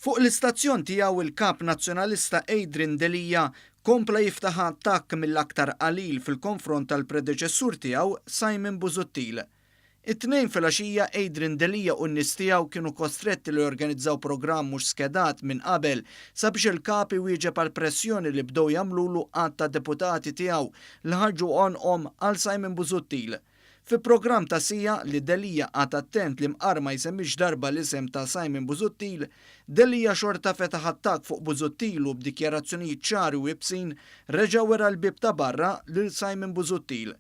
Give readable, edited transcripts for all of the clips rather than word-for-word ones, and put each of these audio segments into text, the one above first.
Fuq l-istazzjon tiegħu il-Kap Nazzjonalista Adrian Delia kompla jiftaħ attakk mill-aktar qalil fil-konfront tal-predeċessur tiegħu Simon Busuttil. It-Tnejn filgħaxija Adrian Delia u n-nies tiegħu kienu kostretti li jorganizzaw programm mhux skedat minn qabel sabiex il-Kap iwieġeb għall-pressjoni li bdew jagħmlulu għadd ta' deputati tiegħu li ħarġu għonqhom għal Simon Busuttil. Fi programm ta' siegħa li Delia qagħad attent li mqar ma jsemmix darba l-isem ta' Simon Busuttil, Delia xorta fetaħ attakk fuq Busuttil u b'dikjarazzjonijiet ċari u iebsin reġa' wera l-bieb ta' barra lil Simon Busuttil.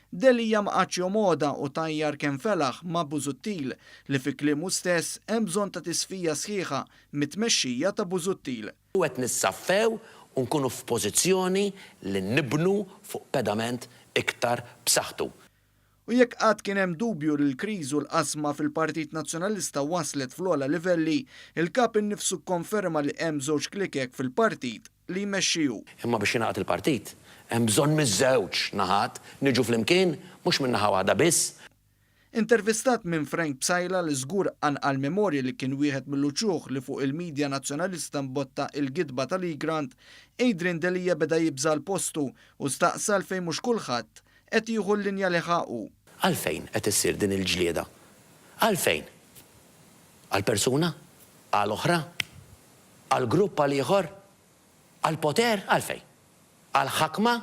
Delia ma qagħadx jomgħodha u tajjar kemm felaħ ma' Busuttil li fi kliemu stess hemm bżonn ta' tisfija sħiħa mit-tmexxija ta' Busuttil. U qed nissaffew u nkunu f'pożizzjoni li nibnu fuq pedament iktar b'saħħtu. U jekk qatt kien hemm dubju li l-kriżi u l-qasma fil-Partit Nazzjonalista waslet fl-ogħla livelli, il-Kap innifsu kkonferma li hemm żewġ klikek fil-partit li jmexxi hu. Imma biex jingħaqad il-partit, hemm bżonn miż-żewġ naħat niġu flimkien, mhux minn naħa waħda biss. Intervistat minn Frank Psaila li żgur qanqal memorji li kien wieħed mill-uċuħ li fuq il-media Nazzjonalista mbotta il-gidba tal-Egrant, Adrian Delia beda jibża' għal postu u staqsa għalfejn mhux kulħadd qed jieħu l-linja li ħa hu. Għalfejn qed issir din il-ġlieda? Għalfejn? Għal persuna? Għal oħra? Għal grupp għal ieħor? Għall-poter? Għalfejn? Għall-ħakma?